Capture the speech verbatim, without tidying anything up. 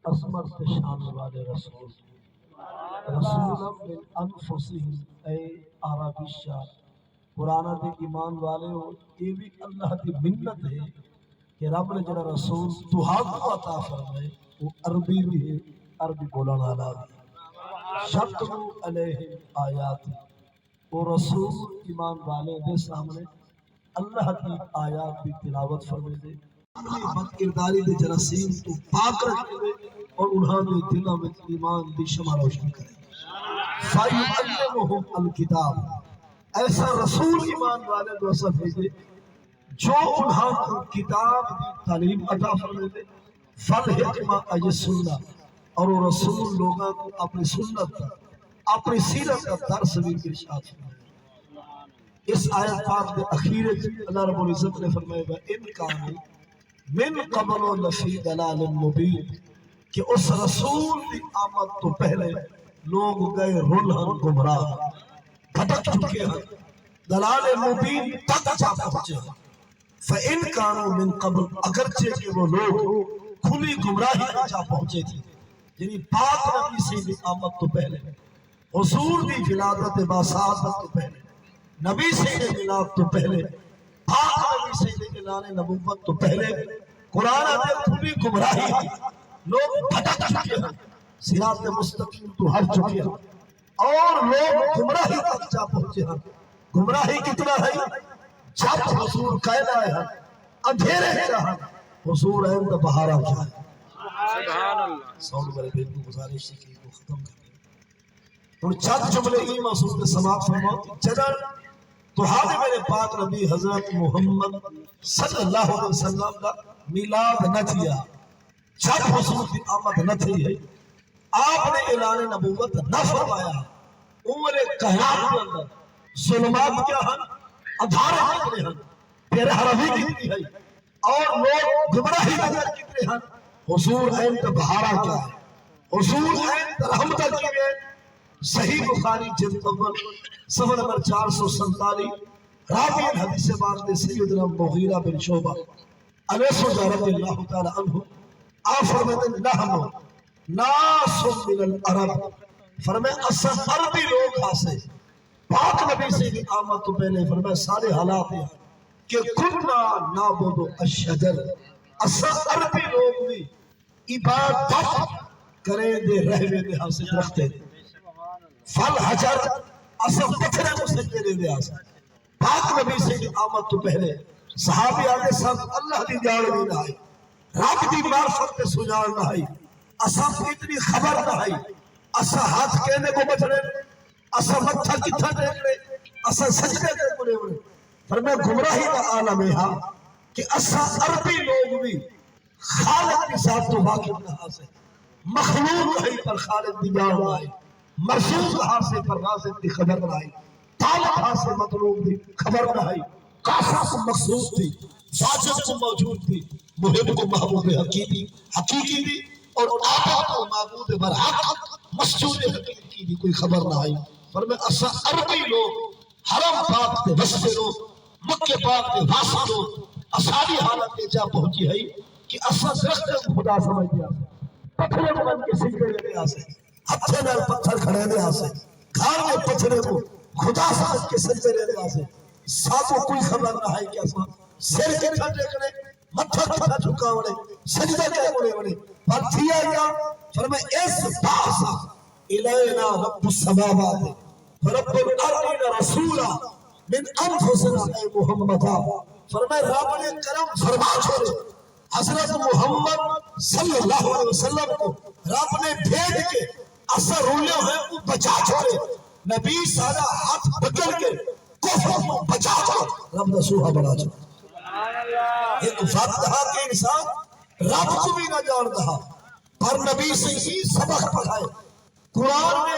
عظمت تے شان والے رسول، رسولا من انفسہم، اے عربی شاہ، قرآن دے ایمان والے ہو، اے وی اللہ دی منت ہے کہ رب نے جڑا رسول تہاکوں عطا فرمائے، وہ عربی بھی ہے، عربی بولن والا بھی ہے۔ یتلو علیہم آیاتہ، او رسول ایمان والے دے سامنے اللہ دی آیات دی تلاوت فرمیندے، اپنی بد کرداری دے جراثیم توں پاک رکھیندے اور انہاں دے دلاں وچ ایمان دی شمع روشن کریندے۔ فیعلمہم الکتاب، ایسا رسول ایمان والے کوں اساں بھیجے جو انہاں کوں کتاب دی تعلیم عطا فرمیندے، فالحکمہ ای سنت، اور وہ رسول لوگاں کوں اپنی سنت دا، اپنی سیرت دا درس بھی ارشاد فرمائے۔ اس آیت پاک دے اخیر وچ اللہ رب العزت نے فرمایا، وَإِنْ كَانُوا مِنْ قَبْلُ لَفِي ضَلَالٍ مُبِينٍ، کہ اس رسول دی آمد تو پہلے لوگ گئے رل ہن، گمراہ ہن، بھٹک چکے ہن، ضلال مبین تک جا پہنچے ہن۔ فَإِنْ كَانُوا مِنْ قَبْلُ، اگرچہ کہ وہ لوگ کھلی گمراہی میں جا پہنچے تھے، یعنی پاک نبی سے بھی آمد تو پہلے، حضور دی ولادت باسعادت تو پہلے، نبی سے میلاد تو پہلے، پاک نبی سے اعلان نبوت تو پہلے، قرآن آتے کھلی گمراہی تھی، لوگ بھٹک چکے ہیں، صراط مستقیم تو ہٹ چکے ہیں۔ اور لوگ گمراہی تک جا پہنچے ہیں۔ گمراہی کتنا ہے؟ جب حضور کائنات ہے، اندھیرے کیا ہے، حضور ہیں تو بہارا کیا ہے۔ سبحان اللہ۔ ساؤنڈ والے بھائی کو گزارش ہے کہ ان کو ختم کر دیں۔ ہن چند جملے ایں موضوع تے سماعت فرماؤ کہ جݙاں تہاݙے میرے پاک نبی حضرت محمد صلی اللہ علیہ وسلم دا میلاد نہ تھیا، جب حضور دی آمد نہ تھی ہے، آپ نے اعلان نبوت نہ فرمایا، عمر کائنات دے اندر ظلمات کیا ہن؟ اندھارے کتنے ہن؟ پھر ہر بھی کتنی ہے؟ اور لوگ گمراہی دے اندر کتنے ہن؟ حضور ہیں تو بہارا کیا ہے؟ حضور ہیں تو رحمت کی ہے؟ صحیح بخاری جلد اول، صفحہ نمبر چار سو سینتالیس، راوی حدیث پاک دے سیدنا مغیرہ بن شعبہ علیہ رضی اللہ تعالی عنہ، آپ فرماتے ہیں، نحن ناس من العرب، فرمایا اساں عربی لوگ ہاسے۔ پاک نبی سے دی آمد تو پہلے فرمایا سارے حالات یہ ہیں کہ کنا نعبد الشجر، اساں عربی لوگ بھی عبادت کریں دے رہوے دے ہاسے درختے۔ فالحجر، اساں پتھرے کو سجدے دے دے ہاسے۔ پاک نبی سے دی آمد تو پہلے صحابی آگے سب اللہ دی جان بھی نہ آئی، رب دی معرفت تے سجان نہ آئی۔ اساں کو اتنی خبر نہ آئی، اساں ہاتھ کہنے کو بچڑے، اساں متھا کتھا ٹیکنے، اساں سجدے تے کنے ہونے۔ فرمایا گمراہی دا عالم یہ ہا کہ اساں عربی لوگ بھی خالق دی ذات تو واقف نہ ہاسے۔ مخلوق ہے پر خالق دی ڄاݨ نہ ہے۔ مرزوق ہاسے پر رازق دی قدر نہ ہے۔ طالب ہاسے مطلوب دی خبر نہ ہے۔ قاصد کو مقصود دی، واجب کو موجود دی، محب کو محبوب حقیقی، حقیقی دی، اور عابد کو معبود برحق، مسجود حقیقی دی کوئی خبر نہ ہے۔ فرمایا اساں عربی لوگ حرم پاک دے وسدے لوگ، مکے پاک دے واسے لوگ، اساݙی حالت اے جا پہنچی ہئی کہ اساں درخت کوں خدا سمجھدے ہاسے، پتھرے کوں ونڄ کے سجدے ݙیندے ہاسے، ہتھے نال پتھر کھڑیندے ہاسے، گھر دے پتھرے کوں خدا سمجھ کے سجدے ݙیندے ہاسے۔ ساکوں کوئی خبر نہ ہئی کہ اساں سر کتھاں ٹیکݨے، متھا کتھاں جھکاوݨے، سجدہ کیا کولے وݨے۔ پر تھیا کیا؟ فرمایا، اذ بعث الینا رب السماوات، فرب الارضین رسولا من انفسنا، اے محمد، فرمایا رب نے کرم فرما چھوڑے، حضرت محمد صلی اللہ علیہ وسلم کو رب نے بھیج کے اساں رولے ہوئے کو بچا چھوڑے۔ نبی سارا ہاتھ پکڑ کے کفر کو بچا چھوڑے، رب دا سوہا بنا چھوڑے۔ ایک وقت تھا کہ انسان رب کو بھی نہ جانتا، پر نبی سے ہی سبق پڑھائے۔ قرآن نے